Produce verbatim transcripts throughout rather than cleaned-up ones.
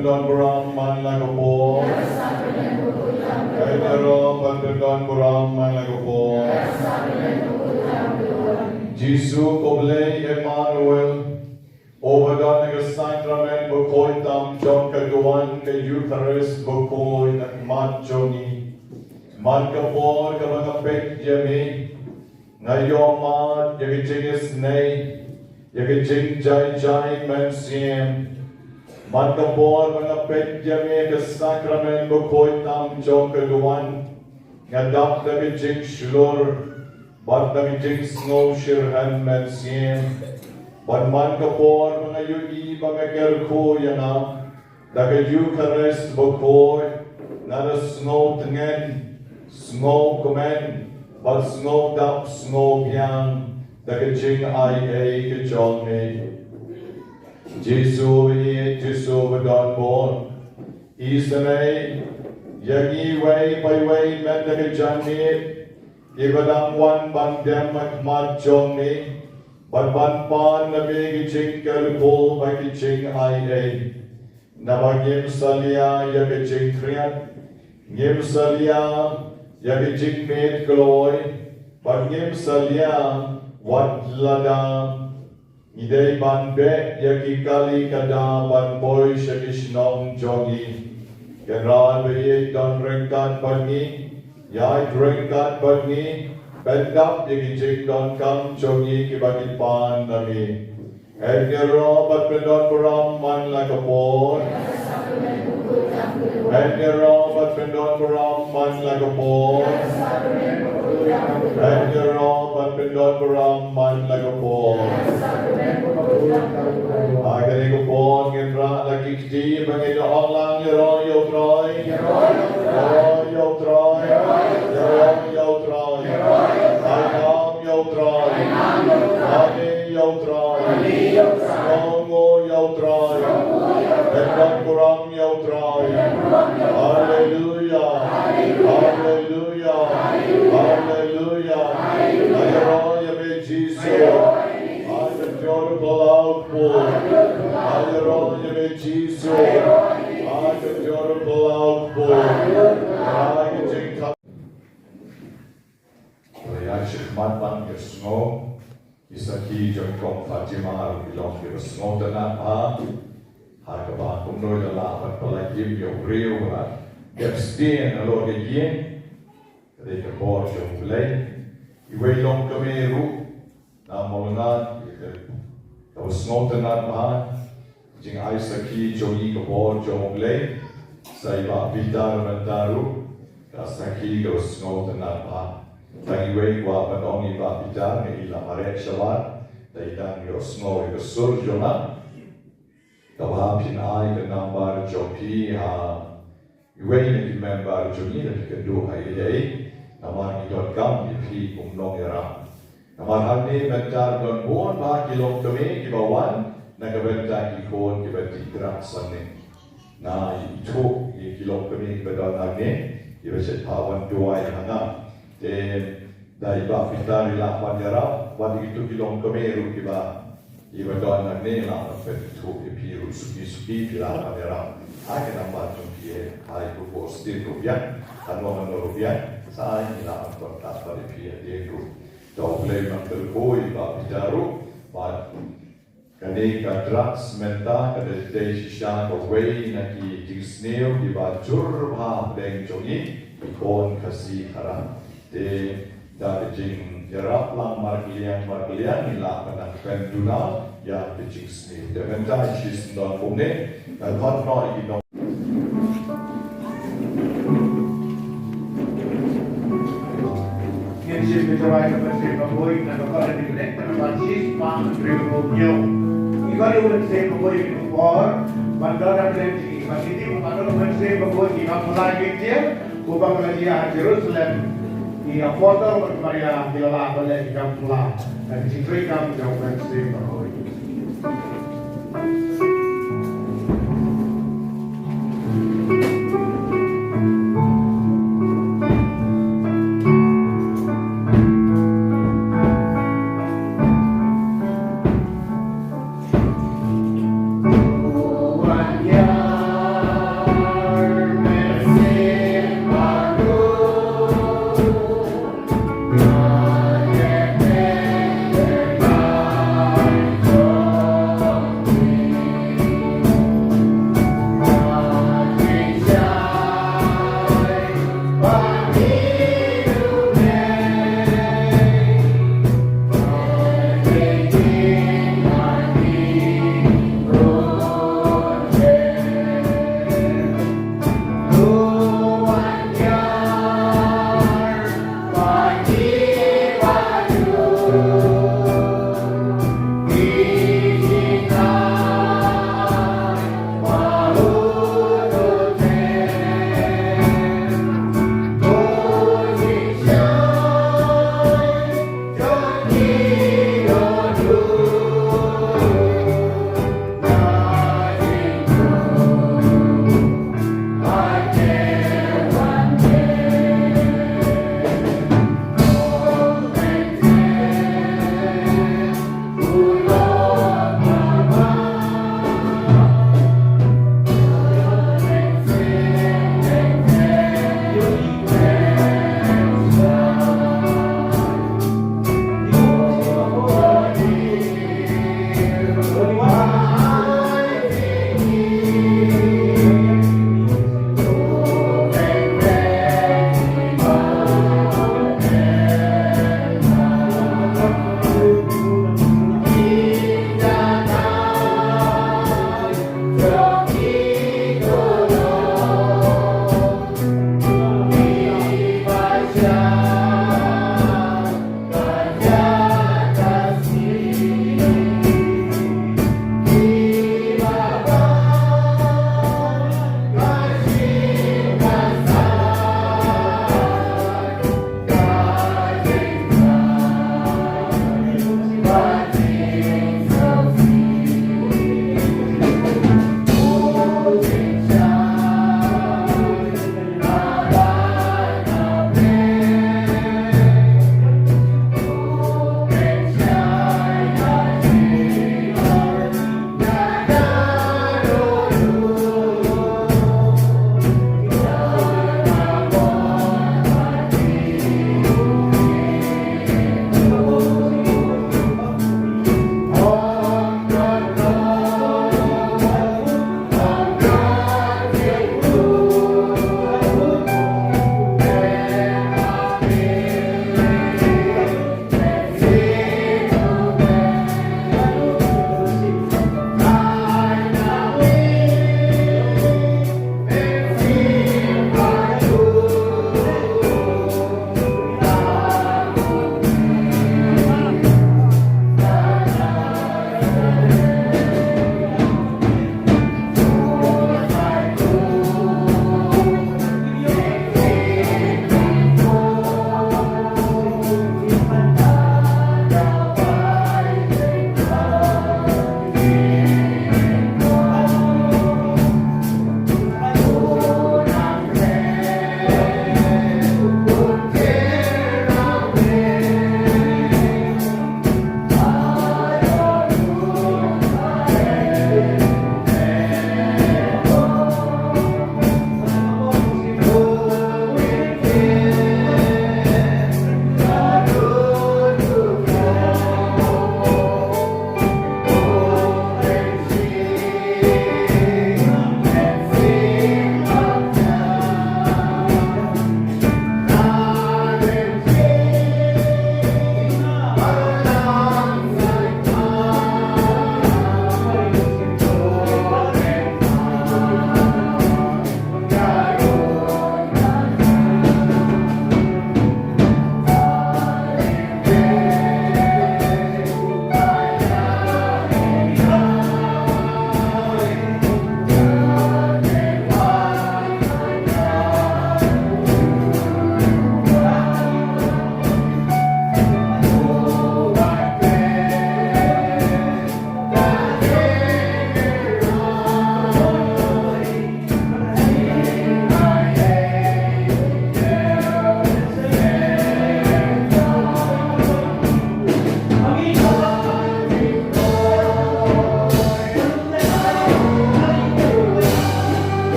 Pyndonburom man la ka por. Hynrei ban pyndonburom man la ka por. Jisu ko Blei Emmanuel, uba don ha ka sakramen bakhuid tam jong ka duwan ka Eukharist bakhuid ha khmat jong ngi. Man ka por kaba nga peit ïa me, nga ïohmad ïa ka jingisynei, ïa ka jingjai jai mynsiem. Man ka por ba nga peit ïa me ha ka sakramen bakhuid tam jong ka duwan, nga dap da ka jingshlur bad da ka jingsngew shitrhem mynsiem. Bad man ka por ba nga ïohi ba me kyrkhu ïa nga da ka Eukharist bakhuid, nga da sngew tngen, sngew kmen, bad sngew dap sngew biang da ka jingai ei ka jong me. Jisu ïeit, Jisu ba don bor, isynei ïa ngi iwei pa iwei mynta ka janmiet, kiba dang wan ban dem ha khmat jong me bad ban pan na me ki jingkyrkhu bad ki jingai ei. Naba ngim salia ïa ka jingkhriat, ngim salia ïa ka jingmiet kloi, bad ngim salia wat lada ngi dei ban beh ïa ki kali ka da ban poi sha ki shnong jong ngi. Kynrad ba ïeit, don ryngkat bad ngi, ïaid ryngkat bad ngi, pyndap ïa ki jingdonkam jong ngi kiba ngi pan na me. Hynrei ban pyndonburom man la ka por. Hynrei ban pyndonburom man la ka por. Hynrei ban pyndonburom man la ka por. Ha kane ka por ngin rah la ki kti ba ngin ong lang: Ïaroh ïa U Trai. Ïaroh ïa U Trai. Ïaroh ïa U Trai. Ai nam ïa U Trai. Ai ïa U Trai. Sngewnguh ïa U Trai. Pyndonburom ïa U Trai. Haleluia. Haleluia. Haleluia. Ïaroh ïa me Jisu. Ai ka jor palaw pun. Ïaroh ïa me Jisu. Ai ka jor palaw pun. Ai ka jingkha. Ïa, shakhmat ban ïa sngew ki sakhi jong Kong Fatima ruh ki long kiba sngewtynnat bha. Ha kaba kumno la lah ban pyllait im ïa u briew ba dep sdien halor ka ïing. Ka dei ka bor jong U Blei. Iwei longkmie ruh na Mawlyngad, kaba sngewtynnat bha. Jingai sakhi jong ngi ka bor jong U Blei. Sa i Bah Peter mynta ruh ka sakhi kaba sngewtynnat bha. Tang iwei kwah ban ong i Bah Peter, nga i la mareh shabar, dei tang ïohsngew ïa ka sur jong nga. Kaba phin ai ka nambar jong phi ha iwei na ki member jong ngi, lada phi kynduh ha ïing, namar ngi donkam ïa phi kum nongïarap. Namar hangne mynta don bun bha ki longkmie kiba wan na ka bynta ki khun kiba dih drugs hangne. Nga ithuh ïa ki longkmie kiba don hangne kiba shait phah wan duwai ha nga. Te da i Bah Peter i lah ban ïarap, wat ïa kito ki longkmie ruh kiba, kiba don hangne, lah ban pynithuh ïa phi ruh suki suki, phi lah ban ïarap ha ka nambar jong phi, ha i Bah Austin ruh biang, ha no ha no ruh biang, sa ai ngi lah ban contact bad ïa phi hadien ruh. To U Blei un kyrkhu ïa i Bah Peter ruh bad kane ka drugs mynta ka dei shisha kawei na ki jingsniew kiba jur bha hapdeng jong ngi ki khun Khasi Khara. Te da ka jingïarap lang markylliang markylliang ngi lah ban nang pynduna ïa ka jingsniew. Te mynta shisien don kumne, ngan khot noh ïa ki nong Ngin shim ka jingïaroh ka Mynsiem Bakhuid na ka Kordit Connect na ka Francis Pang Andrew Romeo. Ngi khot ïa u Mynsiem Bakhuid ha kane ka por ban don ha kane ka jingïaroh, ban shim ka jingïaroh ka Mynsiem Bakhuid, ki kam phylla ki jia, kumba ka la jia ha Jerusalem, ki apostol bad ka Maria ki la lah ban leh ki kam phylla. Ka jingtrei kam jong u Mynsiem Bakhuid.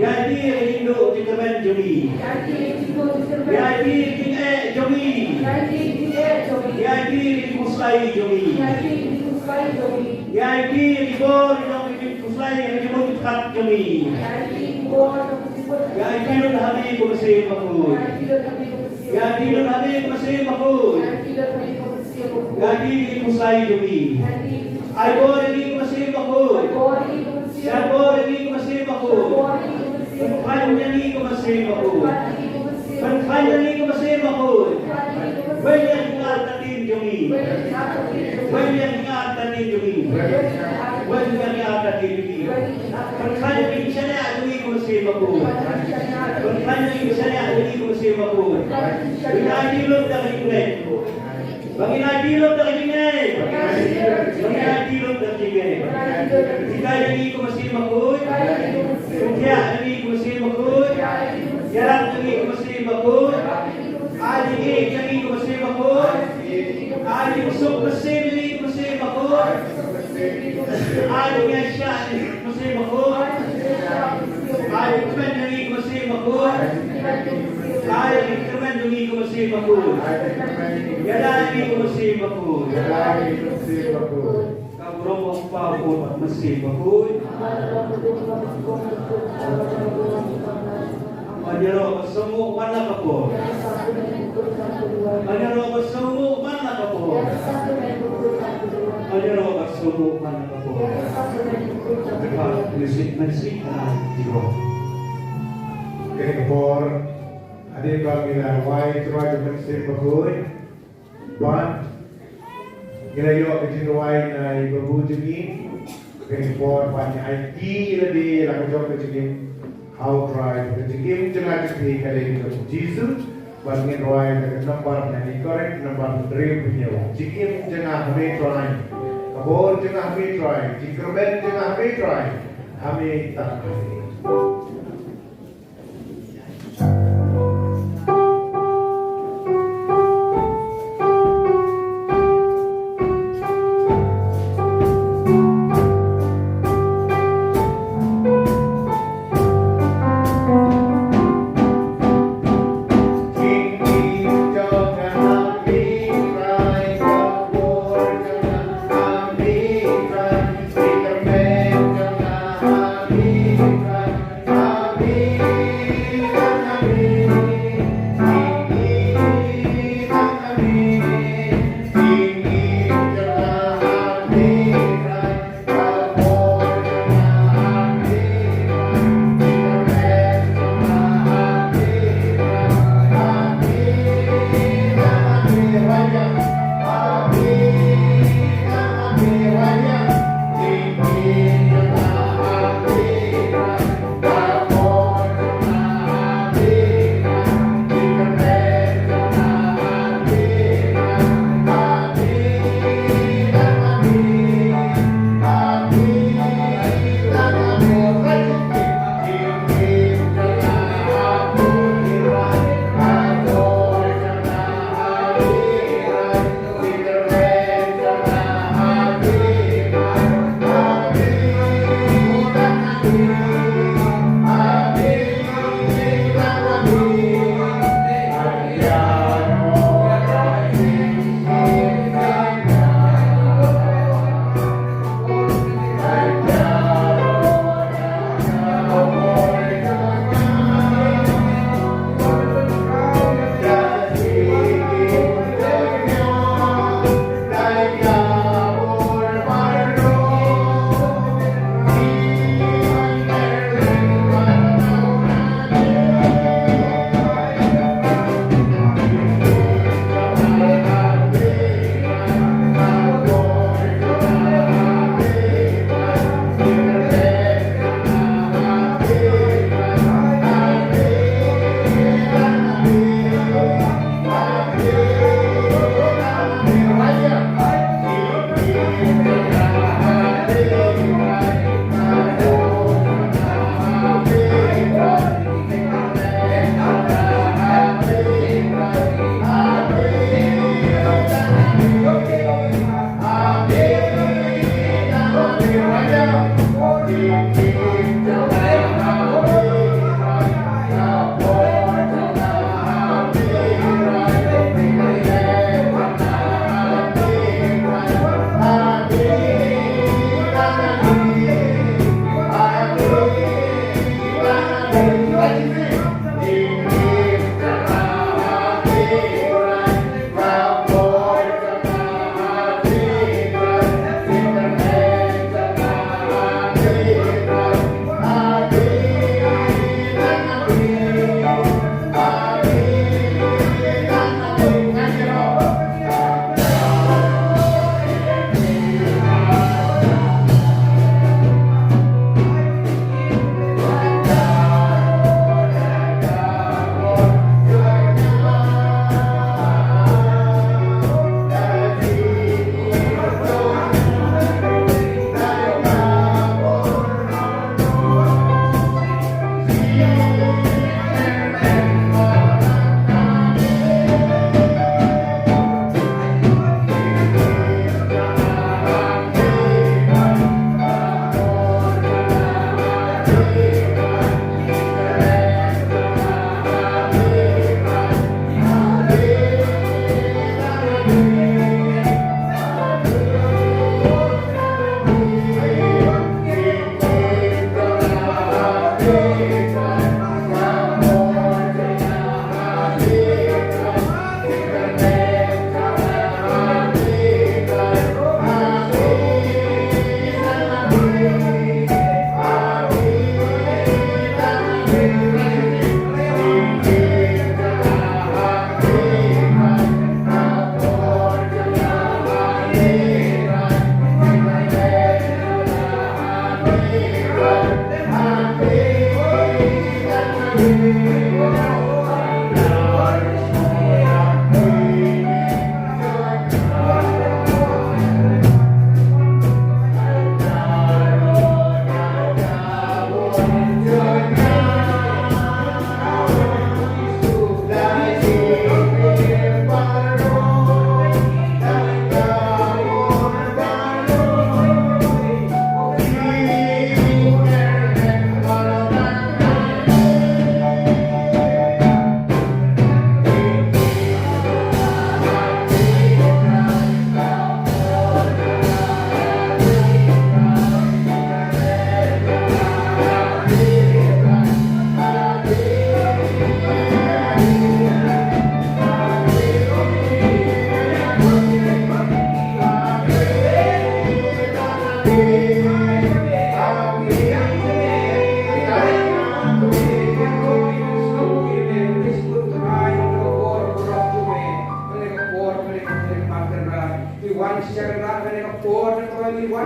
Ïa ki jingduh jingkyrmen jong ngi. Ïa ki jingeh jong ngi. Ïa ki jingkhuslai jong ngi. Ïa ki bor jong ki jingkhuslai jong ki jingmut jingpyrkhat jong ngi. Ïa ki lut ha ngi ko Mynsiem Bakhuid. Ïa ki lut ha ngi ko Mynsiem Bakhuid. Ïa ki jingkhuslai jong ngi. Ai bor ïa ngi ko Mynsiem Bakhuid. Shah bor ïa ngi ko Mynsiem Bakhuid. Pynkhlaiñ ïa ngi ko Mynsiem Bakhuid. Pynkhlaiñ ïa ngi ko Mynsiem Bakhuid. Weng ïa ki artatien jong ngi. Weng ïa ki artatien jong ngi. Weng ïa ki artatien jong ngi. Pynkhlaiñ ïa ki shaniah jong ngi ko Mynsiem Bakhuid. Pynkhlaiñ ïa ki shaniah jong ngi ko Mynsiem Bakhuid. Ba ngin aiti lut da ka jingngeit. Ba ngin aiti lut da ka jingngeit. Ba ngin aiti lut da ka jingngeit. Hikai ïa ngi ko Mynsiem Bakhuid. Pynkhiah ïa ngi ko Mynsiem Bakhuid. Ïarap ïa ngi ko Mynsiem Bakhuid. Ai jingïeit ïa ngi ko Mynsiem Bakhuid. Ai jingsuk mynsiem ïa ngi ko Mynsiem Bakhuid. Ai jingïaishah ïa ngi ko Mynsiem Bakhuid. Ai jingkmen ïa ngi ko Mynsiem Bakhuid. Ai jingkmen ïa ngi ko Mynsiem Bakhuid. Ïada ïa ngi ko Mynsiem Bakhuid. Ka burom u Kpa, u Khun bad u Mynsiem Bakhuid. Ban ïaroh ban sngewbha man la ka por. Ban ïaroh ban sngewbha man la ka por. Ban ïaroh ban sngewbha man la ka por. Ka mynsiem mynsiem ka ai jingïaroh. Kane ka por, hadien ba ngi la wai trai jong u Mynsiem Bakhuid, bad ngi la ïoh ka jingrwai na i babu jong ngi, Ka por ban ai ïa lade la ka jong ka jingim. Ha U Trai, ka jingim jong nga jong phi ka dei ka jong U Jisu. Bad ngin rwai da ka nambar na i Korinth nambar hynriew phew hynñiew. Jingim jong nga ha me Trai. Ka bor jong nga ha me Trai. Jingkyrmen jong nga ha me Trai. Ha me tang ha me.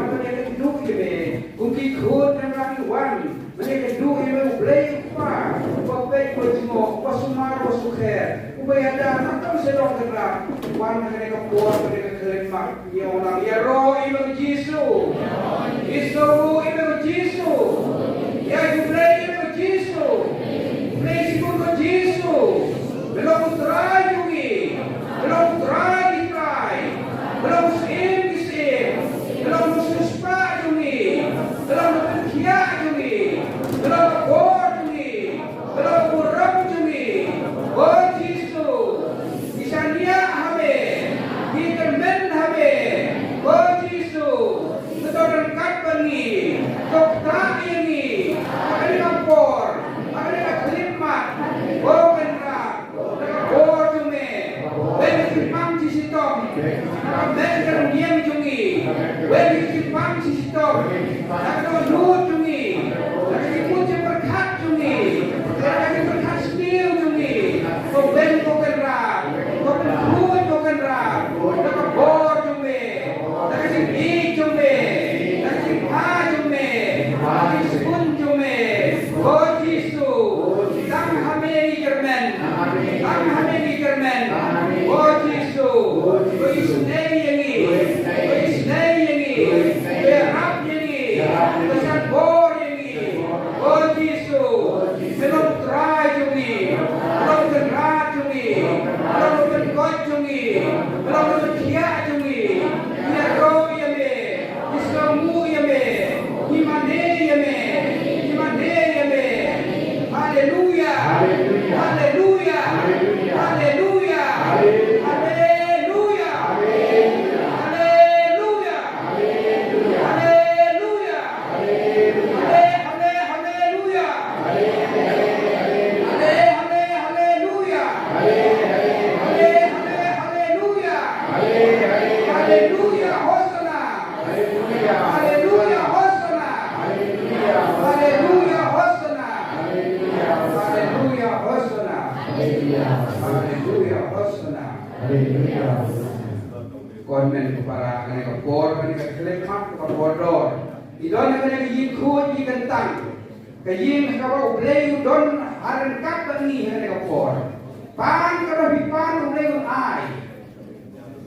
Mynta ka duh ïa me, kum ki khun kan rang wan. Mynta ka duh ïa me U Blei U Kpa, uba peit, uba jngoh, uba sumar, uba sukher, uba ïada na ka bynta jong ka ri. Wan ha kane ka por, ha kane ka khyllipmat. Ïa u nang ïaroh ïa me ko Jisu. Ïa u Jisu. Ïa U Blei ïa me ko Jisu. Blei shibun ko Jisu. Me long U Trai jong ngi. Me long U Trai ki trai. Me long U Syiem ki syiem. Me long U Siewspah jong ngi. Me long U Pynkhiah jong ngi. Me long U Bor jong ngi. Me long U Burom jong ngi. Ko Jisu. Ngi shaniah ha me. Ngi kyrmen ha me. Ko Jisu. To ryngkat bad ngi. To ktah ïa ngi. Ha kane ka por. Ha kane ka khyllipmat. Ko Kynrad. Ko jong me. Wen ki jingpang jingshitom. Ha ka met ka rynïeng jong ngi. Wen ki jingpang jingshitom. Ha ka dohnud jong ngi. Ha ka jingmut jingpyrkhat jong ngi. Ha ka jingpyrkhat sniew jong ngi. Ko Wen ko Kynrad. Ko Kynrad ko Kynrad. Ko jong me. Da ka jingïeit jong me, da ka jingbha jong me, da ka jingshibun jong me, ko Jisu. Tang ha me ngi kyrmen, tang ha me ngi kyrmen, ko Jisu. Ko isynei ïa ngi, ko isynei ïa ngi, ko ïarap ïa ngi, ko shah bor ïa ngi. Ko Jisu, me long Trai jong ngi, me long Kynrad jong ngi, me long Pynkhiah jong ngi, me long Pynkhiah jong ngi. Ïaroh ïa me, ïasngewbha ïa me, ngi mane ïa me, ngi mane ïa me. Haleluya. Haleluya. Haleluya. Haleluya. Haleluya. Haleluya. Haleluya. Haleluya. Haleluya. Haleluya. Haleluya. Haleluya. Hosana. Haleluya. Hosana. Haleluya. Hosana. Haleluya. Hosana. Haleluya. Hosana. Haleluya. Ko hynmen ko para, ha kane ka por, ha kane ka khyllipmat, ka por dor. Ngi don ha kane ka ïing khuid, ïing kyntang. Ka ïing kaba U Blei u don ha ryngkat bad ngi ha kane ka por. Pan kaba phi pan U Blei un ai.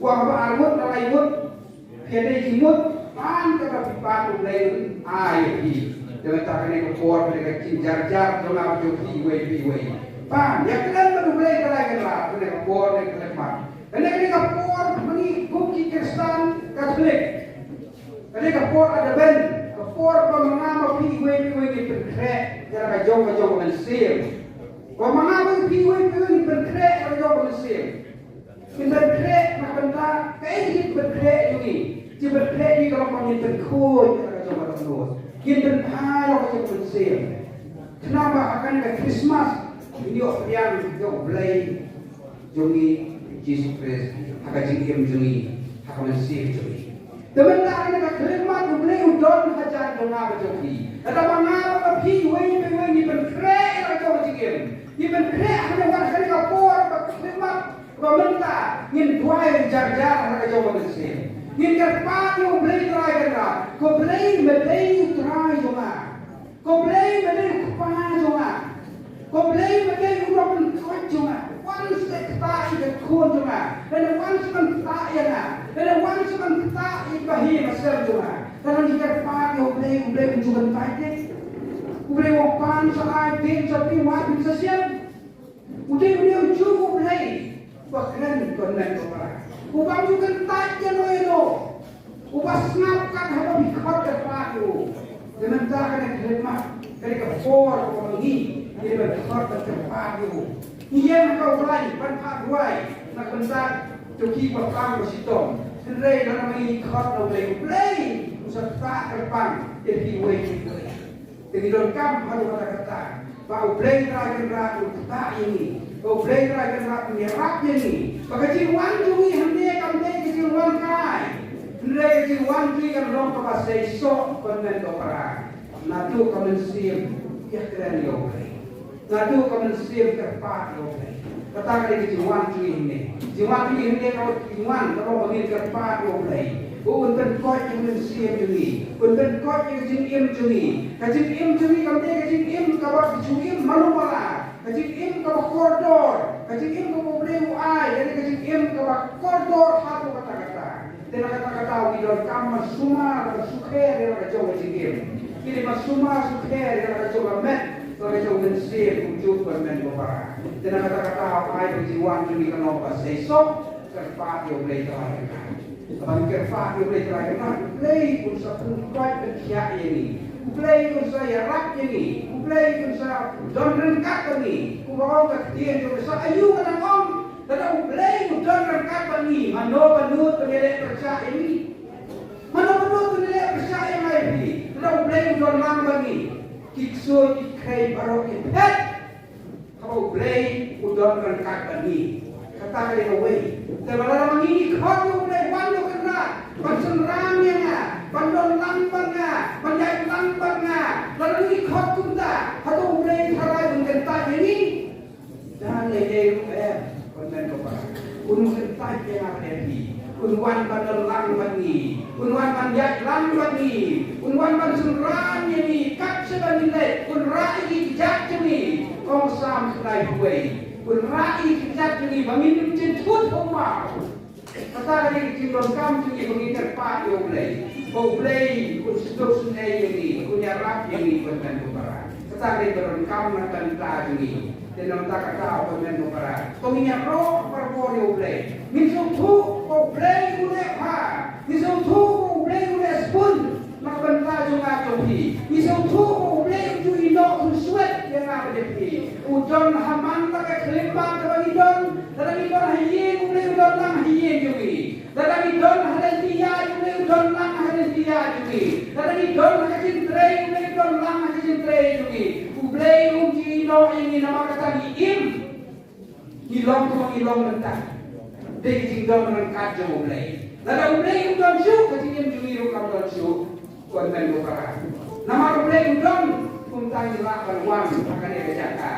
Kwah ba ar ngut, la lai ngut, phi dei shi ngut, pan kaba phi pan U Blei un ai ïa phi. Te mynta kane ka por, kane ka jingjar jar jong nga bad jong phi iwei pa iwei. Pan, ïa kren bad U Blei, ka lai ka la, kane ka por, kane ka khyllipmat. Kane, kane ka por ma ngi kum ki Khristan Katholik. Kane ka por Advent, ka por ba ma nga ma phi iwei pa iwei ngin pynkhreh ïa la ka jong ka jong ka mynsiem. Ba ma nga ma phi iwei pa iwei ngin pynkhreh ïa la ka jong ka mynsiem. Ngin pynkhreh na ka bynta kaei ngin pynkhreh ïa ngi. Jingpynkhreh ïa ngi ka long ba ngin pynkhuid ïa la ka jong ka dohnud. Ngin pynphai ïa la ka jong ka mynsiem. Khnang ba ha kane ka Christmas ngin ïoh pdiang ïa U Blei jong ngi Jisu Khrist ha ka jingim jong ngi, ha ka mynsiem jong ngi. Te mynta ha kane ka khyllipmat U Blei u don hajan jong nga bad jong phi. Lada ma nga bad ma phi iwei pa iwei ngi pynkhreh ïa la ka jong ka jingim, ngi pynkhreh ha kane, ha kane ka por ka khyllipmat ba mynta ngin duwai jar jar ha la ka jong ka mynsiem. Ngin kyrpad ïa U Blei Trai Kynrad, ko Blei me dei U Trai jong nga. Ko Blei me dei U Kpa jong nga. Ko Blei me dei U Nongpynkhuid jong nga. Wan sa ktah ïa ka khun jong nga. Lane wan sa ban ktah ïa nga. Lane wan sa ban ktah ïa ka bahaïing bahasem jong nga. Lada ngi kyrpad ïa U Blei, U Blei un ju kyntait ïa ngi. U Blei u ong pan sa ai, biang sa phi, wad biang sa shem. U dei une u juh U Blei uba kren, ko hynmen ko para. Uba ym ju kyntait ïano ïano. Uba sngap kat haba phi khot kyrpad ïa u. Te mynta kane ka khyllipmat, kane ka por kaba ngi, ngi dei ban khot ban kyrpad ïa u. Ngi ïeng ha ka U Blei ban phah duwai na ka bynta jong ki ba pang ba shitom. Hynrei lada ma ngi khot na U Blei, U Blei u sa ktah kyrpang ïa phi uwei pa uwei. Te ngi donkam haduh katta katta ba U Blei Trai Kynrad un ktah ïa ngi, ba U Blei Trai Kynrad un ïarap ïa ngi, ba ka jingwan jong ngi hangne kam dei ka jingwan kai, hynrei ka jingwan jong ngi kan long kaba seisoh, ko hynmen ko para. Naduh ka mynsiem ïakren ïa U Blei, naduh ka mynsiem kyrpad ïa U Blei. Kata ka dei ka jingwan jong ngi hangne. Jingwan jong ngi hangne ka long ka jingwan, ka long ba ngin kyrpad ïa U Blei. Ba un pynkoit ïa u mynsiem jong ngi, un pynkoit ïa ka jingim jong ngi. Ka jingim jong ngi kam dei ka jingim kaba ju im malu mala, ka jingim kaba kordor, ka jingim kaba U Blei u ai, ka dei ka jingim kaba kordor haduh katta katta. Te na kata ka daw ngi donkam ban sumar ban sukher ïa la ka jong ka jingim. Ngi dei ban sumar sukher ïa la ka jong ka met, la ka jong ka mynsiem kumjuh, ko hynmen ko para. Te na kata ka daw ai ba ka jingwan jong ngi kan long kaba seisoh, kyrpad ïa U Blei Trai Kynrad. Haba ngi kyrpad ïa U Blei Trai Kynrad, U Blei un sa pynkoit pynkhiah ïa ngi. U Blei un sa ïarap ïa ngi. U Blei un sa don ryngkat bad ngi. Kumba ong ka ktien jong U Blei, sa aïu ngan ong, lada U Blei u don ryngkat bad ngi, mano ba nud ban ïaleh pyrshah ïa ngi? Mano ba nud ban ïaleh pyrshah ïa nga ïa phi, lada U Blei u don lang bad ngi? Ki ksuid ki khrei baroh ki phet, haba U Blei u don ryngkat bad ngi. Kata ka dei kawei. Te lada ma ngi ngi khot ïa U Blei, wan ïa U Kynrad ban synran ïa nga, ban don lang bad nga, ban ïaid lang bad nga, lada ngi khot kumta, hato U Blei tharai un kyntait ïa ngi? Dang ei ei ruh em, ko hynmen ko para. Un kyntait ïa nga bad ïa phi. Un wan ban don lang bad ngi. Un wan ban ïaid lang bad ngi. Un wan ban synran ïa ngi kat shaba ngi leit. Un rah ïa ki kjat jong ngi. Ong Salm khyndai phew wei. Un rah ïa ki kjat jong ngi ba ngin ym jynthut ha u maw. Kata ka dei ka jingdonkam jong ngi ba ngin kyrpad ïa U Blei. Ba U Blei un sngewsynei ïa ngi, un ïarap ïa ngi, ko hynmen ko para. Kata ka dei ka donkam na ka bynta jong ngi. Te na kata ka daw, ko hynmen ko para, to ngin ïaroh barabor ïa U Blei. Ngin sngewthuh ba U Blei u leh bha. Ngin sngewthuh ba U Blei u leh sbun. Na ka bynta jong nga jong phi, ngi sngewthuh ba U Blei u ju ïehnoh khunswet ïa nga bad ïa phi. U don ha man la ka khyllipmat kaba ngi don. Lada ngi don ha ïing, U Blei u don lang ha ïing jong ngi. Lada ngi don ha lynti ïaid, U Blei u don lang ha lynti ïaid jong ngi. Lada ngi don ha ka jingtrei, U Blei u don lang ha ka jingtrei jong ngi. U Blei um ju ïehnoh ïa ngi namar kata ngi im. Ngi long kumba ngi long mynta. Dei ka jingdon ryngkat jong U Blei. Lada U Blei um don shuh, ka jingim jong ngi ruh kam don shuh. Ko hynmen ko para. Namar U Blei u don, kumta ngi lah ban wan ha kane ka jaka.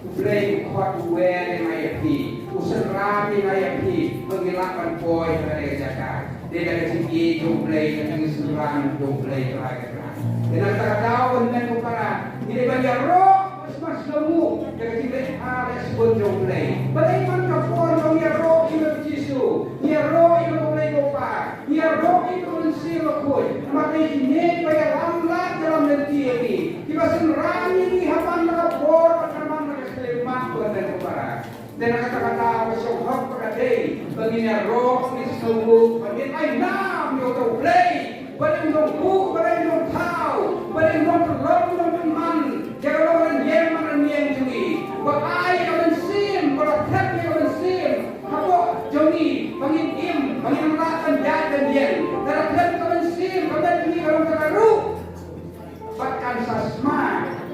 U Blei u khot, u wer ïa nga ïa phi. U synran ïa nga ïa phi ba ngi lah ban poi ha kane ka jaka. Dei da ka jingïeit jong U Blei, ka jingsynran jong U Blei Trai Kynrad. Dei na kata ka daw, ko hynmen ko para, ngi dei ban ïaroh Sngewbha ïa ka jingleh bha leh sbun jong U Blei. Balei man ka por ba ngi ïaroh ïa U Jisu, ngi ïaroh ïa U Blei U Kpa, ngi ïaroh ïa U Mynsiem Bakhuid? Namar dei kine kiba ïalam lad ïalam lynti ïa ngi, kiba synran ïa ngi ha man la ka bor bad ha man la ka khyllipmat, ko hynmen ko para. Te na kata ka daw, ka shong hok ba ka dei ba ngin ïaroh, ngin sngewbha, ba ngin ai nam ïa uta U Blei. Ba dei u nongbuh, ba dei u nongthaw, ba dei u nongpynlong, u nongpynman ïa ka long ranïeng man ranïeng jong ngi. Ba ai ïa ka mynsiem, ba la thep ïa ka mynsiem hapoh jong ngi, ba ngin im, ba ngin lah ban ïaid ban ïeng. Lada thep ka mynsiem, ka met jong ngi ka long kata ruh, bad kan sa sma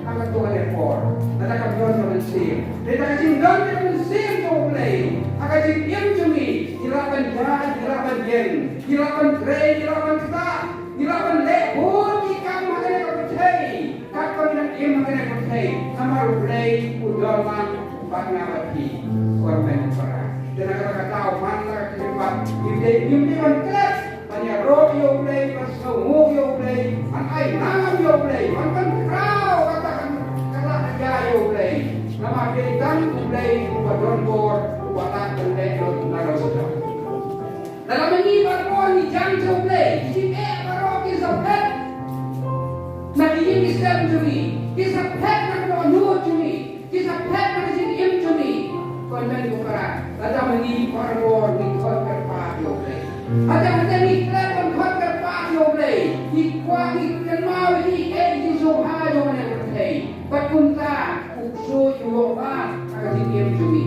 ha kato ka por. Lada kam don ka mynsiem, lada ka jingdon ka mynsiem jong U Blei ha ka jingim jong ngi, ngi lah ban ïaid, ngi lah ban ïeng, ngi lah ban trei, ngi lah ban ktah, ngi lah ban leh bun ki kam ha kane ka pyrthei, katba ngi dang im ha kane ka pyrthei. Namar U Blei u don lang bad nga bad phi, ko hynmen ko para. Te na kata ka daw, man la ka khyllipmat, ngim dei, ngim dei ban klet ban ïaroh ïa U Blei, ban sngewbha ïa U Blei, ban ai nam ïa U Blei, ban pynkhraw kata ka, kata ka jia ïa U Blei. Namar dei tang U Blei uba don bor, uba lah ban leh lut na ka bynta. Lada ma ngi barabor ngi jan sha U Blei, ki jingeh baroh ki sa phet na ki ïing ki sem jong ngi, ki sa phet na ka dohnud jong ngi. Ki sa phet na ka jingim jong ngi. Ko hynmen ko para, lada ma ngi barabor ngi khot kyrpad ïa U Blei. Hynda hynda ngi klet ban khot kyrpad ïa U Blei, ngi kwah, ngi kynmaw ïa kiei kiei ki jingsngewbha jong kane ka pyrthei. Bad kumta u ksuid u ïoh lad ha ka jingim jong ngi.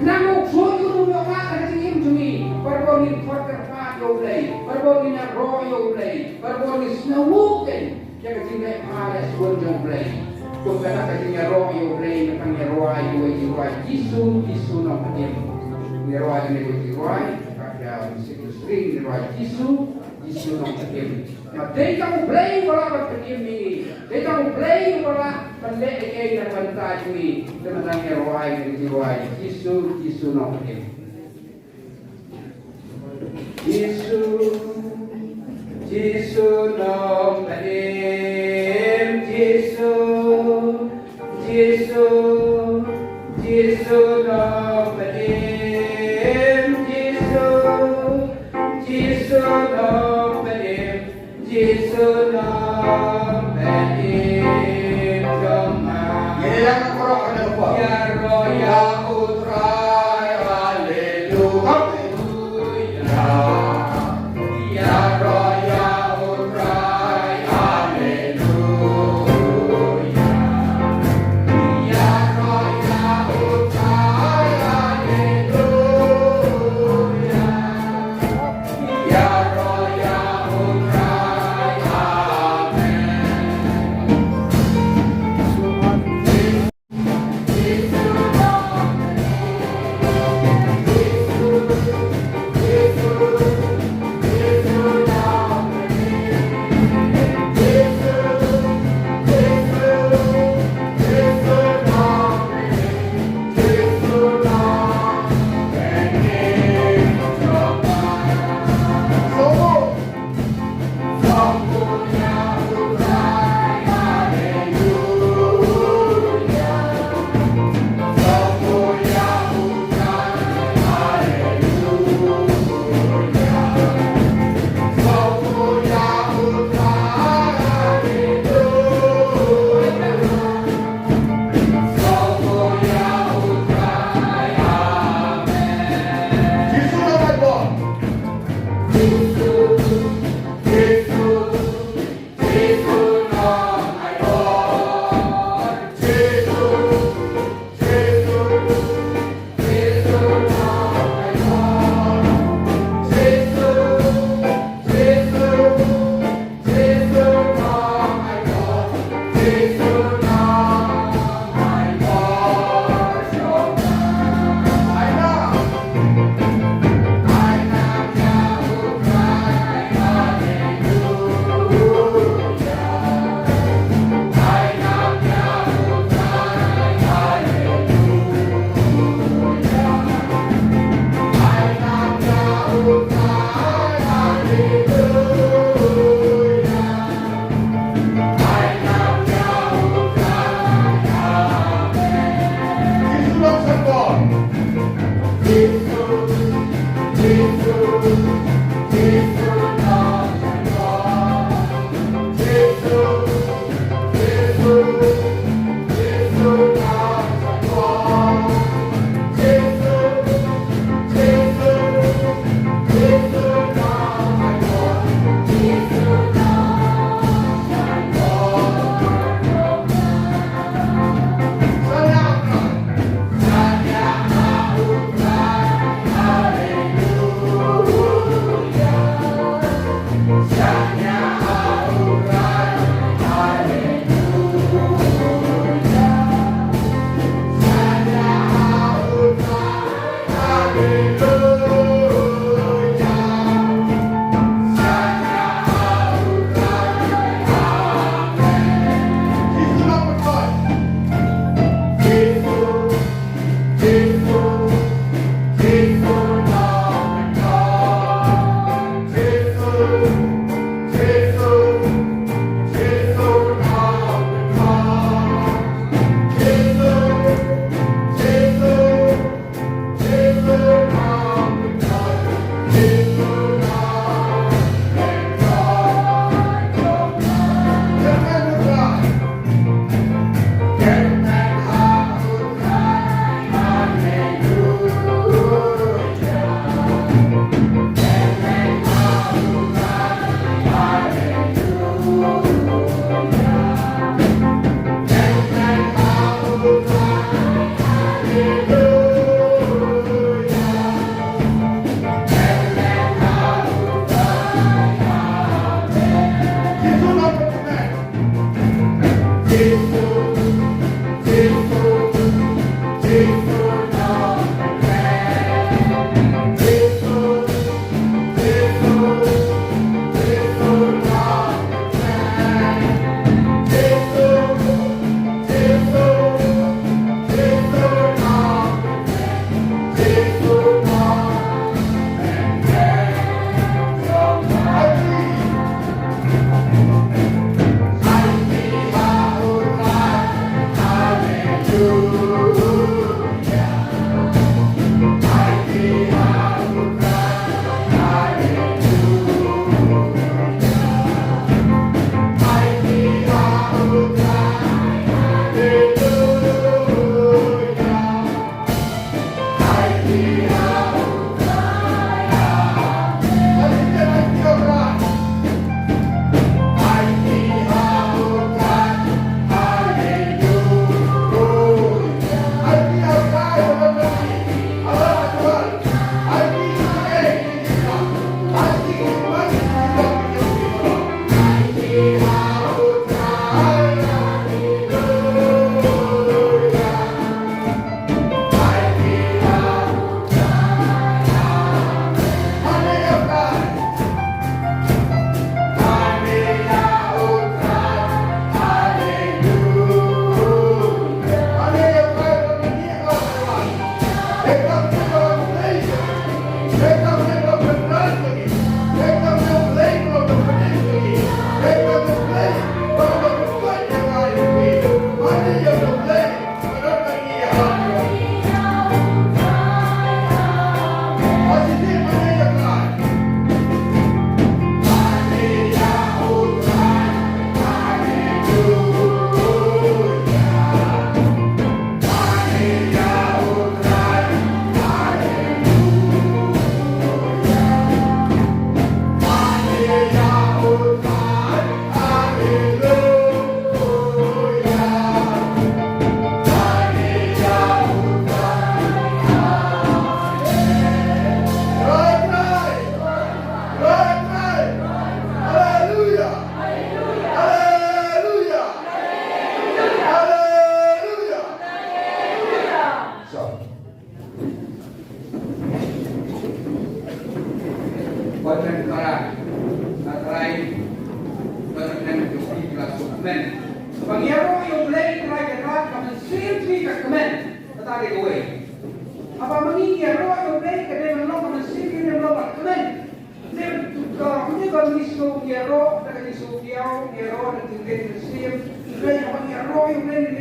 Khnang u ksuid u ïoh lad ha ka jingim jong ngi, barabor ngin khot kyrpad ïa U Blei, barabor ngin ïaroh ïa U Blei, barabor ngin sngewbha ïa ka jingleh bha leh sbun jong U Blei. Kum kata ka jingïaroh ïa U Blei, ngi tang ïa rwai, ïa rwai Jisu, Jisu Nongpynim. Ngi rwai, ngi rwai, ngi rwai, ka pia u sik u sring, ngi rwai Jisu, Jisu Nongpynim. Namar dei tang U Blei uba lah ban pynim ïa ngi. Dei tang U Blei uba lah ban leh ïa kiei na ka bynta jong ngi. Te mynta ngi rwai, ngi rwai Jisu, Jisu Nongpynim. Jisu, Jisu Nongpynim, Jisu, Jisu, Jisu Nongpynim, Jisu, Jisu Nongpynim, Jisu Nongpynim jong nga. Ïaroh ïa U Trai, haleluya. Ïaroh ïa U Trai, haleluya.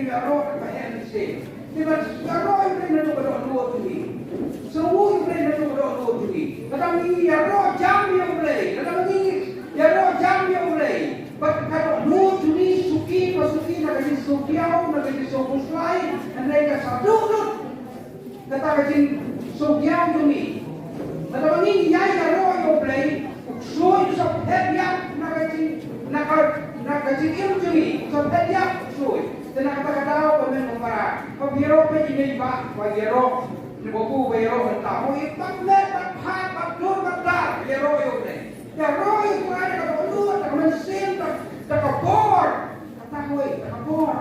Ïaroh ka heh mynsiem. Te ban ïaroh ïa U Blei naduh ka dohnud jong ngi. Sngewnguh ïa U Blei naduh ka dohnud jong ngi. Lada ngi ïaroh jam ïa U Blei, lada ngi ïaroh jam ïa U Blei, bad ka dohnud jong ngi suki ba suki na ka jingsngewthuh, na ka jingsngewkhuslai, hynrei ka sa duh lut. Kata ka jingsngewthuh jong ngi. Kata ba ngi ïai ïaroh ïa U Blei, U ksuid u sa phet ïap na ka jing, na ka, na ka jingim jong ngi, u sa phet ïap U ksuid. Te na kata ka daw ko hynmen ko para, haba ïaroh phi ïa i mei i bah, ba ïaroh, ne ba u ba ïaroh mynta, mo i bad met bad phad bad dur bad dar, ïaroh ïa U Blei. Ïaroh ïa U Trai da ka dohnud, da ka mynsiem, da, da ka bor. Kata hoi, da ka bor.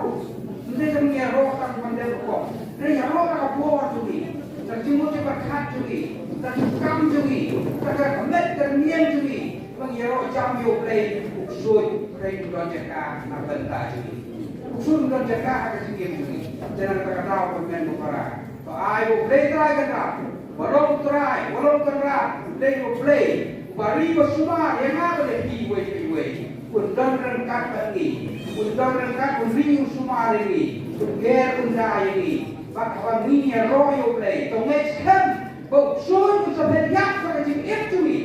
Ym dei tang ïaroh tang ban dei rukom. Hynrei ïaroh da ka bor jong ngi. Da ka jingmut jingpyrkhat jong ngi. Da ka jingkam jong ngi. Da ka met ka rynïeng jong ngi. Ba ngi ïaroh jam ïa U Blei, U ksuid, U Blei un don jaka na ka bynta jong ngi. U ksuid un don jaka ha ka jingim jong ngi. Te na kata ka daw ko hynmen ko para, to ai ba U Blei Trai Kynrad, ba long Trai, ba long Kynrad, U Blei, U Blei uba ri ba sumar ïa nga bad ïa phi iwei pa iwei. Un don ryngkat bad ngi. Un don ryngkat, un ri un sumar ïa ngi. Un ker un da ïa ngi. Bad haba ngi ïaroh ïa U Blei, to ngeit skhem ba U ksuid un sa phet ïap ha ka jingim jong ngi.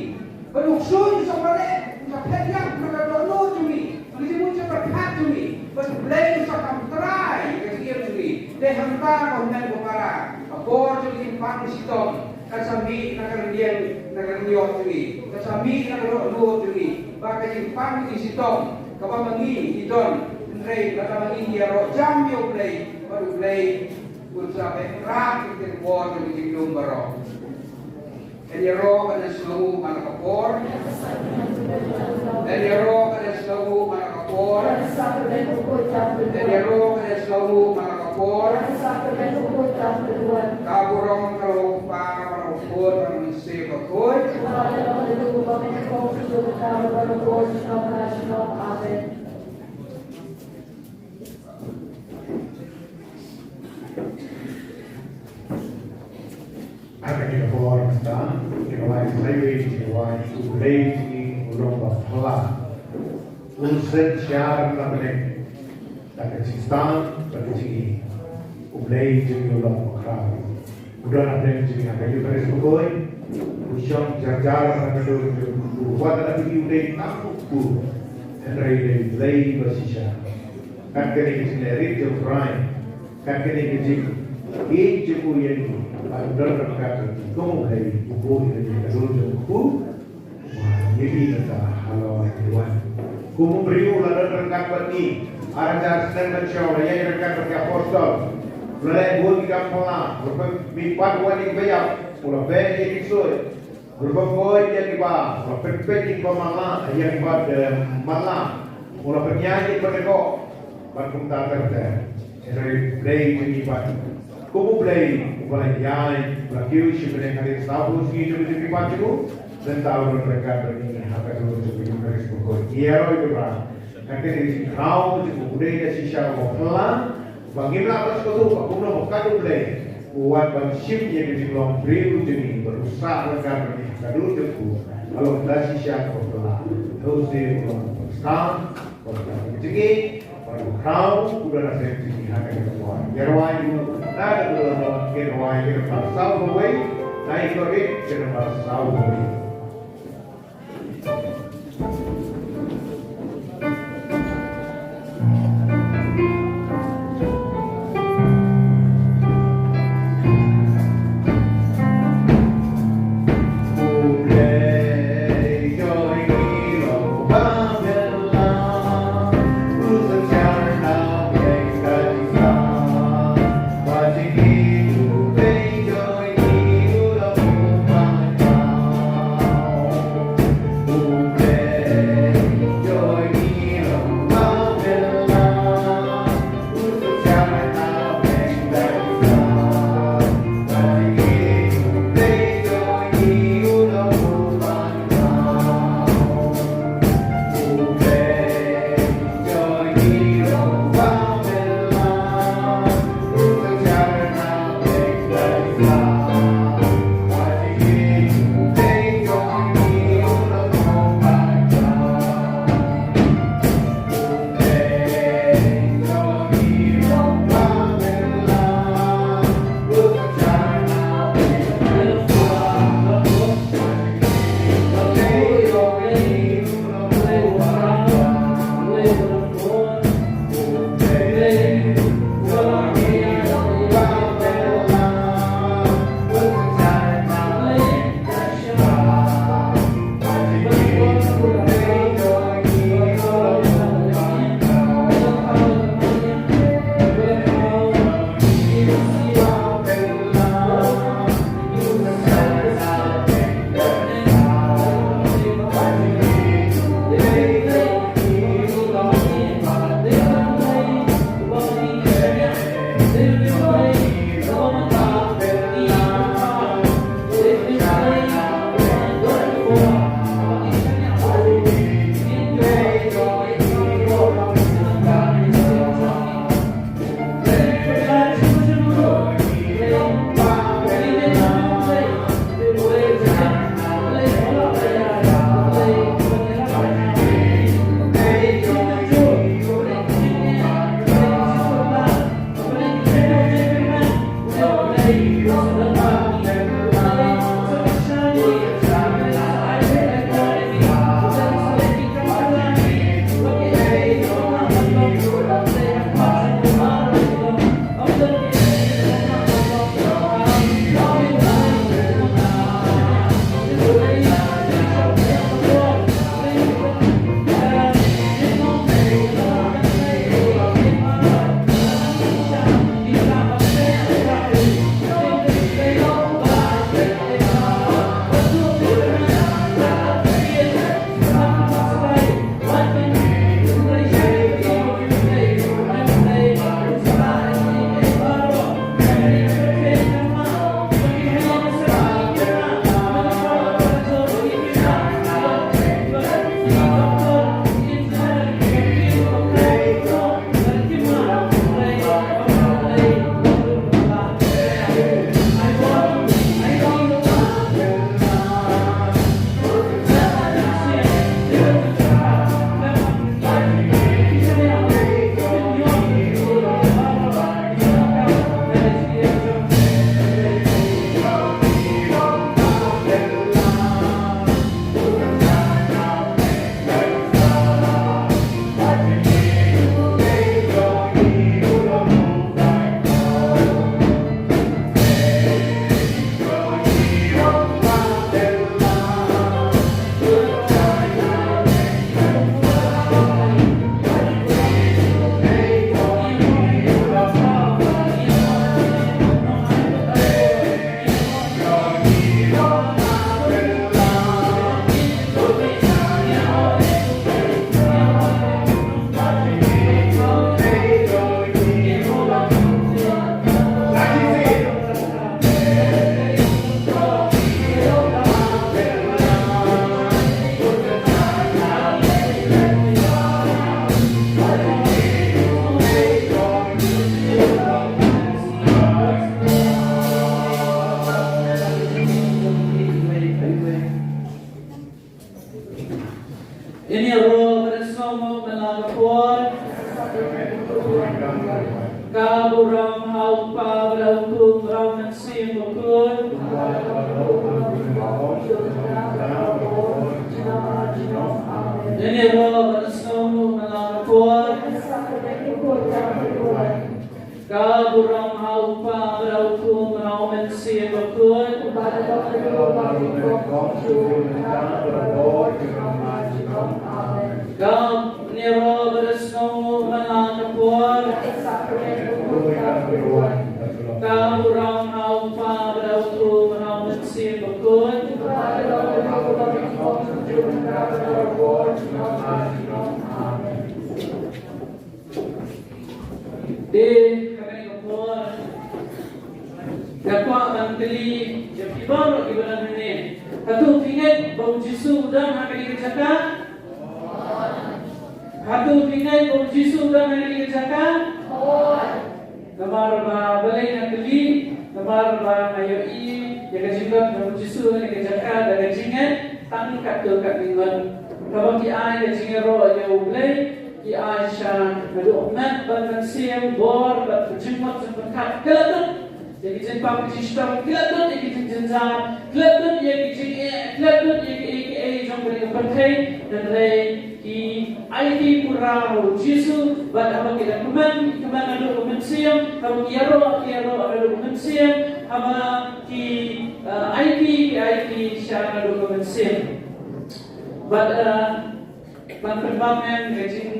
Bad U ksuid un sa wanrah, un sa phet ïap na ka dohnud jong ngi, na ka jingmut jingpyrkhat jong ngi. Bad U Blei un sa kam trai ïa ka jingim jong ngi. Te hangta ko hynmen ko para, ka bor jong ka jingpang shitom kan sa mih na ka rynïeng, na ka rynïeng jong ngi. Kan sa mih na ka dohnud jong ngi. Ba ka jingpang ka jingshitom kaba ma ngi ngi don, hynrei lada ma ngi ngi ïaroh jam ïa U Blei, bad U Blei un sa pynrah ïa ka bor jong ka jinglong baroh. Yn ïaroh ban ïasngewnguh man la ka por. Yn ïaroh ban ïasngewnguh man la ka por. Yn ïaroh ban ïasngewnguh man la ka por. Ka burom ka long u Kpa, bad u Khun, bad u Mynsiem Bakhuid. Amen. Ha kane ka por mynta, ngi la wan sha iwei, ngi la wan, U Blei jong ngi u long ba phylla. U synshar na bneng. Da ka jingstad bad ka jingïeit. U Blei jong ngi u long ba khraw. U don ha bneng jong ngi ha ka Eukharist bakhuid. U shong jar jar ha ka dur jong u. Wat la u dei tang u kpu, hynrei u dei U Blei ba shisha. Kat kane ka jinglehrit jong U Trai. Kat kane ka jingïeit jong u ïa ngi, ba u don ryngkat bad ngi, kum U Blei u buh ïa ngi ha ka dur jong u Kpu. Wat ngi ïa ka halor ngi wan. Kum u briew u la don ryngkat bad ngi. Ar hajar snem mynshuwa u la ïaid ryngkat bad ki apostol. U la leh bun ki kam phylla, u la pynmihpat wan ïa kiba ïap, u la beh ïa ki ksuid. U la pynkoit ïa kiba, u la pynpeit ïa kiba matlah, ïa kiba, eh, matlah. U la pynïaid ïa kiba dkoh. Bad kumta ter ter. Hynrei U Blei jong ngi pat, kum U Blei uba la ïaid, uba la kiew shibneng hadien sawphew sngi jong ka jingpynpaw jong u. Mynta u don ryngkat bad ngi ha ka dur jong ka Eukharist bakhuid. Ïaroh ïa U Trai. Ka dei ka jingkhraw jong u, u dei ka shisha uba phylla, ba ngim lah ban sngewthuh ba kumno ba kat U Blei u wan ban shim ïa ka jinglong briew jong ngi, bad u sah ryngkat bad ngi ha ka dur jong u. Ka long ka shisha kaba phylla. To shisha u long ba sah, ba ka jingïeit, ba u khraw, u don ha ka jingïeit ha kane ka por. Ïa rwai u, na ka dur jong ngi rwai ïa ka number saw phew wei, na i Korinth ka number saw phew wei. Ngin ïaroh bad sngewbha man la ka por. Ka burom ha u Kpa bad ha u Khun bad ha u Mynsiem Bakhuid. Ngin ïaroh bad sngewbha man la ka por. Ka burom ha u Kpa bad ha u Khun bad ha u Mynsiem Bakhuid. Ka ngin ïaroh bad sngewbha man la ka por. Ka burom ha u Kpa bad ha u Khun bad ha u Mynsiem Bakhuid. Te, ha kane ka por, nga kwah ban kylli ïa phi baroh kiba don hangne. Hato phi ngeit ba u Jisu u don ha kane ka jaka? Hato phi ngeit ba u Jisu u don ha kane ka jaka? Namar ba balei nga kylli, namar ba nga ïohi ïa ka jingdon jong u Jisu ha kane ka jaka da ka jingngeit tang katto katne ngut. Haba ki ai ka jingïaroh ïa U Blei, ki ai sha naduh met bad mynsiem, bor bad ka jingmut jingpyrkhat, ki la tut ïa ki jingpang ki jingshitom, ki la tut ïa ki jingjynjar, ki la tut ïa ki jingeh, ki la tut ïa kiei kiei jong kane ka pyrthei, hynrei ki aiti pura ha u Jisu, bad haba ki la kmen, ki kmen naduh ka mynsiem, haba ki ïaroh, ki ïaroh naduh ka mynsiem, haba ki, eh, aiti, ki aiti sha naduh ka mynsiem. Bad, eh, ban pynbam ïa ka jing,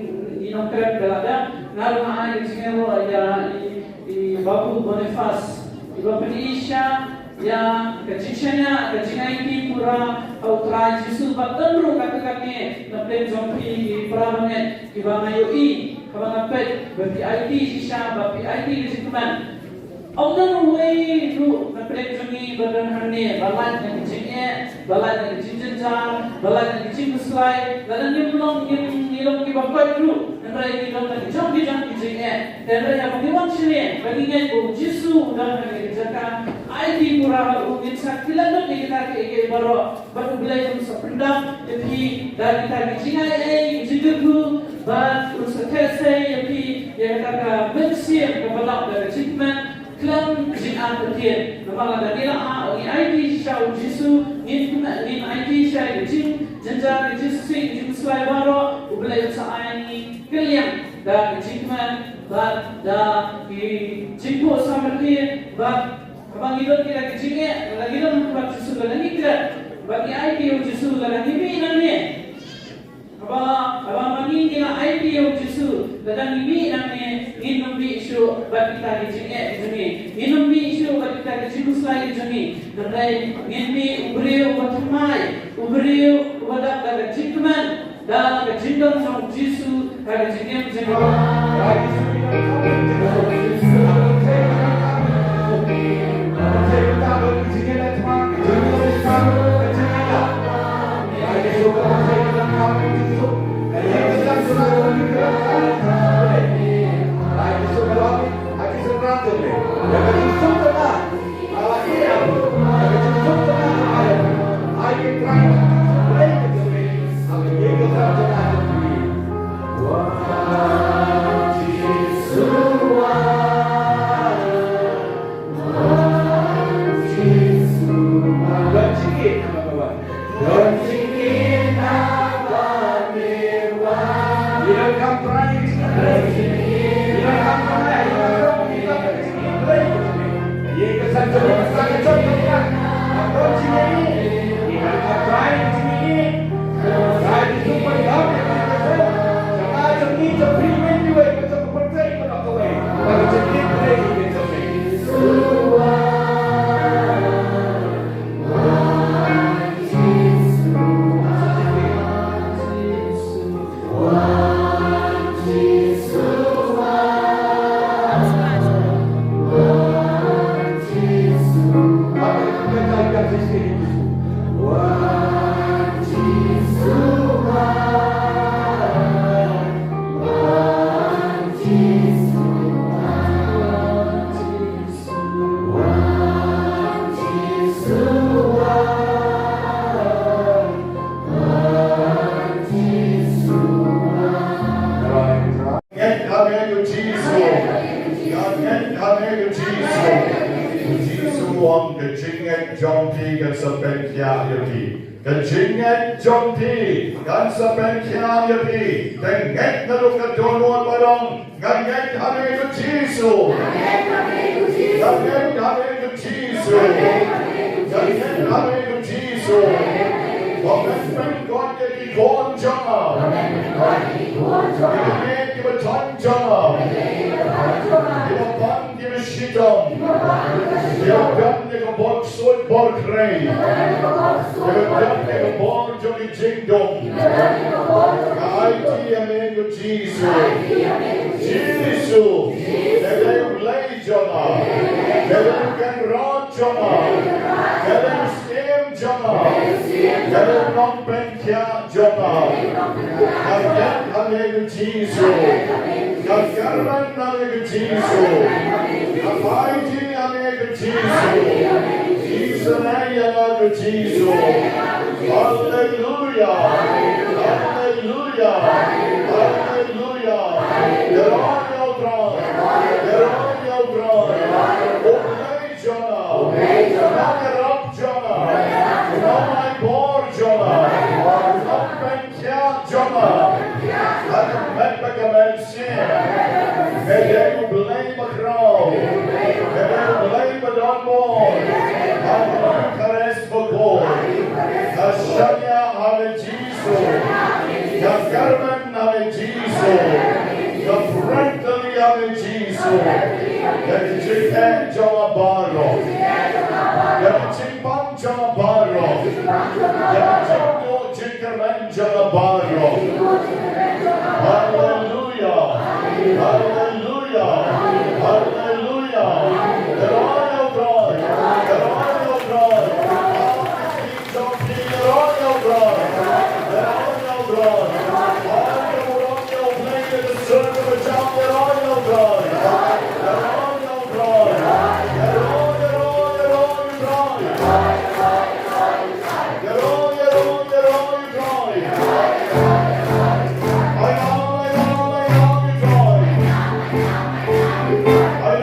i nongkren ka la dang, nga ruh nga ai ka jingïaroh ïa i, i Babu Boniface, iba pyni sha ïa ka jingshaniah, ka jingaiti pura ha U Trai Jisu, bad don ruh katto katne na pdeng jong phi ki para bangeit kiba nga ïohi Ba nga peit ba phi aiti shisha, ba phi aiti ka jingkmen. Ym don uwei ruh na pdeng jong ngi ba don hangne ba lait na ka jingeh, ba lait na ka jingjynjar, ba lait na ka jingkhuslai. Lada ngim long, ngim, ngi long kiba koit ruh, hynrei ngi don na ka jong ki jong ki jingeh. Hynrei haba ngi wan shane ba ngi ngeit ba U Jisu u don ha kane ka jaka, aiti pura ha u, ngin sa kylliang lut ïa kita kiei kiei baroh. Bad U Blei un sa pyndap ïa phi da kita ki jingai ei, ki jingkyrkhu, bad un sa theh sei ïa phi ïa kata ka mynsiem kaba lap da ka jingkmen khlem jingartatien. Namar lada ngi la, ah, ngi aiti sha U Jisu, ngin kmen, ngin aiti sha ïa ka jingjynjar, ka jingsngewsih, ka jingkhuslai baroh, U Blei un sa ai ngi kylliang da ka jingkmen bad da ki jingphuh samrkhie, bad haba ngi don kita ki jingeh, lada ngi don ha khmat Jisu, lada ngi klet bad ngi aiti ïa U Jisu, lada ngi mih nangne. Haba, haba ma ngi ngi la aiti ïa U Jisu, lada ngi mih nangne, ngin ym mih shuh bad kita ki jingeh ki jong ngi, ngin ym mih shuh bad kita ki jingkhuslai ki jong ngi. Hynrei ngin mih u briew uba thymmai, u briew uba dap da ka jingkmen, da ka jingdon jong U Jisu ha ka jingim jong ngi. Ngeit ha me ko Jisu. Ngeit ha me ko Jisu. Jisu u ong ka jingngeit jong phi kan sa pynkhiah ïa phi. Ka jingngeit jong phi kan sa pynkhiah ïa phi. Te ngeit naduh ka dohnud ba rong. Nga ngeit ha me ko Jisu. Nga ngeit ha me ko Jisu. Nga ngeit ha me ko Jisu. Ba men pynkoit ïa ki khun jong nga. Ïa ki kiba thaiñ jong nga. Kiba pang kiba shitom. Kiba don ïa ka bor ksuid bor khrei. Kiba don ïa ka bor jong ki jingdum. Nga aiti ïa me ko Jisu. Jisu. Me dei U Blei jong nga. Me dei U Kynrad jong nga. Me dei U Syiem jong nga. Me dei U Nongpynkhiah jong nga. Nga ngeit ha me ko Jisu. Nga kyrmen ha me ko Jisu. Nga aiti ha me ko Jisu. Isynei ïa nga ko Jisu. Haleluya. Haleluya. Haleluya. Ïaroh ïa U Trai. Ïaroh ïa U Trai. U Blei jong nga. U Nongïarap jong nga. U Nongaibor jong nga. U Nongpynkhiah jong nga. Ha ka met bad ka mynsiem. Me dei U Blei bakhraw. Me dei U Blei badonbor. Ha U Khrist bakhuid. Nga shaniah ha me Jisu. Nga kyrmen ha me Jisu. Nga pyrthei ha me Jisu. Ïa ka jingeh jong nga baroh. Ïa ka jingpang jong nga baroh. Ïa ka jingduh jingkyrmen jong nga baroh. Haleluya. Hallelujah. Hallelujah. Hallelujah. Ïaroh ïa U Trai. Ïaroh ïa U Trai. King of Kings, ïaroh ïa U Trai. Ïaroh ïa U Trai. Ïaroh ïa U Blei, ïa ka sor kaba jam, ïaroh ïa U Trai. Ïaroh ïa U Trai. Ïaroh, ïaroh, ïaroh ïa U Trai. Ïaroh, ïaroh, ïaroh ïa U Trai. Ai nang, ai nang, ai nang ïa U Trai. Ai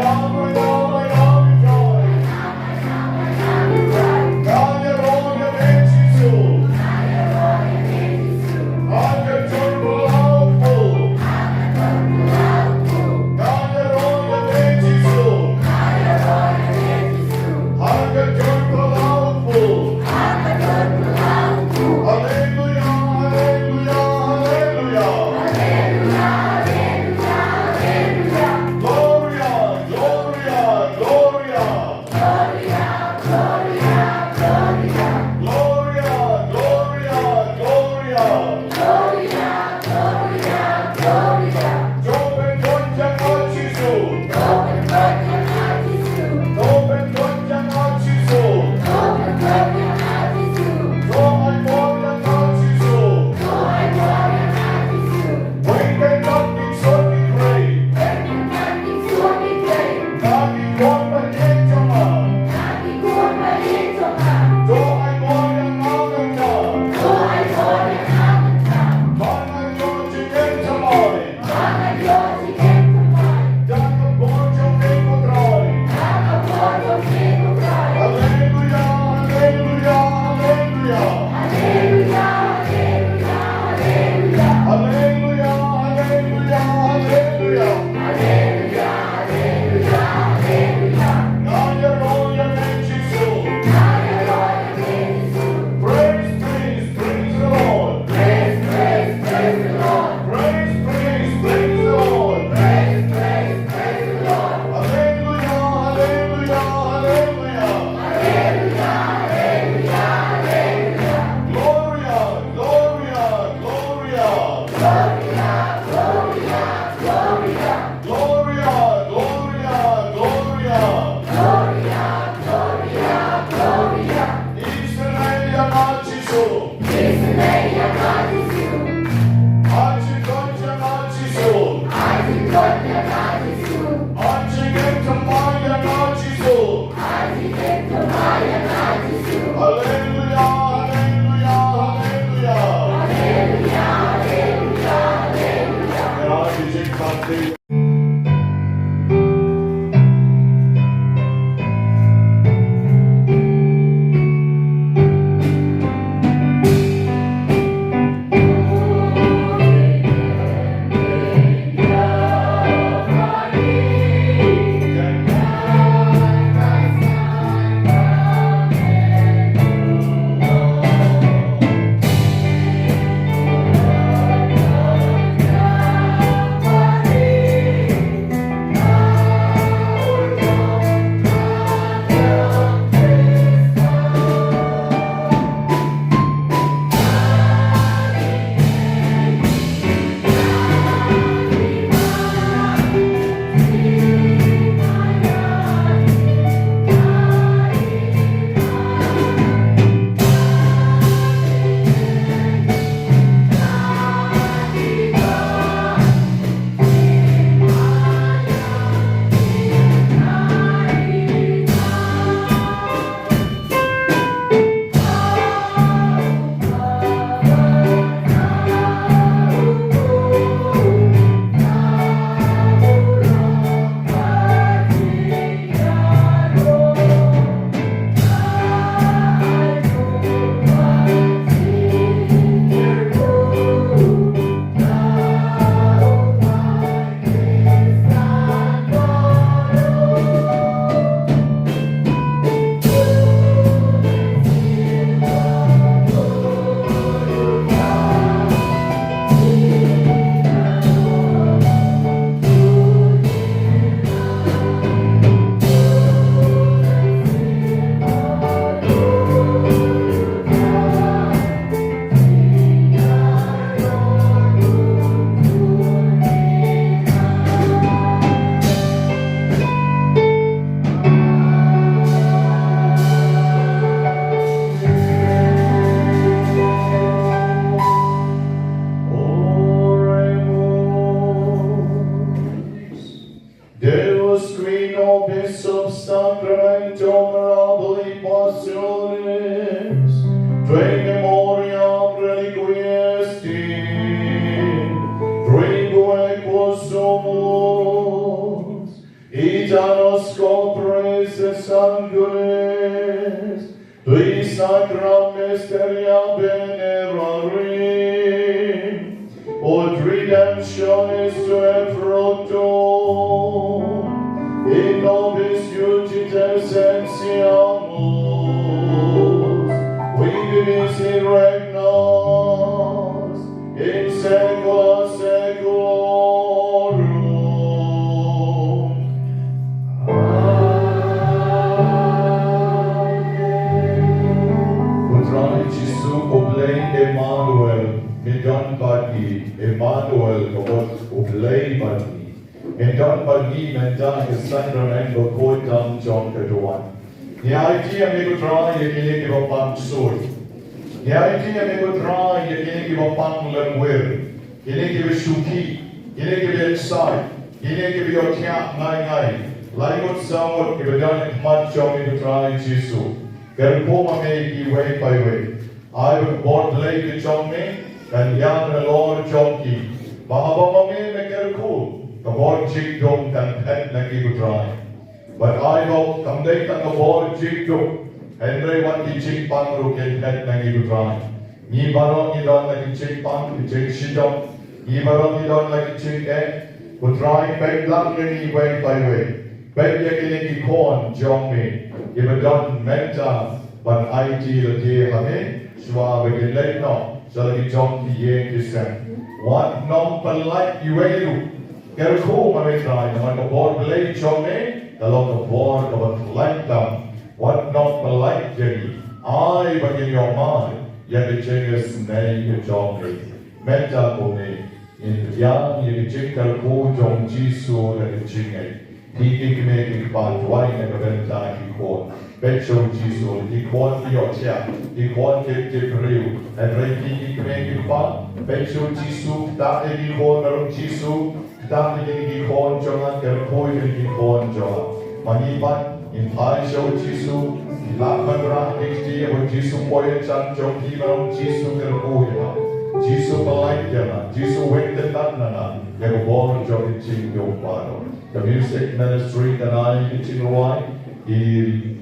Sub Sacramentum Mirabilis Passionis, tu in memoriam reliquies te, requiescumus, et a nos copres et sanguis, tui sacra mysteria venerarim, ut redemptionis tuae fructum, in nobis iudice sentiamus, qui vivis et regnas in saecula saeculorum. Amen. U Trai Jisu, U Blei Emmanuel, me don bad ngi. Emmanuel, ka mut U Blei bad ngi. Me don bad ngi mynta ha ka sakramen bakhuid tam jong ka duwan. Ngi aiti ïa me ko Trai ïa kine kiba pang shuh. Ngi aiti ïa me ko Trai ïa kine kiba pang lynwir. Kine kiba shu khih, kine kiba ïaid shai, kine kiba ïohthiah ngai ngai. Lai ngut saw ngut kiba don ha khmat jong me ko Trai Jisu. Kyrkhu ma me ïa kiwei pa iwei. Ai ba ka bor Blei ka jong me kan ïaid halor jong ki. Ba haba ma me me kyrkhu, ka bor jingdum kan phet na ki ko Trai. Bad ai ba kam dei tang ka bor jingdum, hynrei wat ki jingpang ruh kin phet na ngi ko Trai. Ngi baroh ngi don la ki jingpang, ki jingshitom. Ngi baroh ngi don la ki jingeh. Ko Trai, peit lang ïa ngi iwei pa iwei. Peit ïa kine ki khun jong me kiba don mynta ban aiti lade ha me, shuwa ba kin leit noh sha la ki jong ki ïing ki sem. Wat nym pyllait iwei ruh. Kyrkhu ma me Trai, namar ka bor Blei jong me ka long ka bor kaba khlaiñ tam. Wat nym pyllait ïa ngi. Ai ba ngin ïohmad ïa ka jingisynei ka jong me. Mynta kumne ngin pdiang ïa ka jingkyrkhu jong U Jisu da ka jingngeit. Phi ki kmie ki kpa, duwai na ka bynta ki khun. Peit sha U Jisu, ki khun ki ïohthiah, ki khun ki tip briew. Hynrei phi ki kmie ki kpa, peit sha U Jisu, ktah ïa ki khun, Nongïalam Jisu, ktah ïa kine ki khun jong nga, kyrkhu ïa kine ki khun jong nga. Ma ngi pat ngin phai sha U Jisu, ngi lah ban rah ki kti, haba U Jisu poi ha jan jong phi, Nongïalam Jisu, kyrkhu ïa nga. Jisu, pyllait ïa nga. Jisu, weng kyndat na nga ïa ka bor jong ka jingdum baroh. Ka music ministry kan ai ka jingrwai, i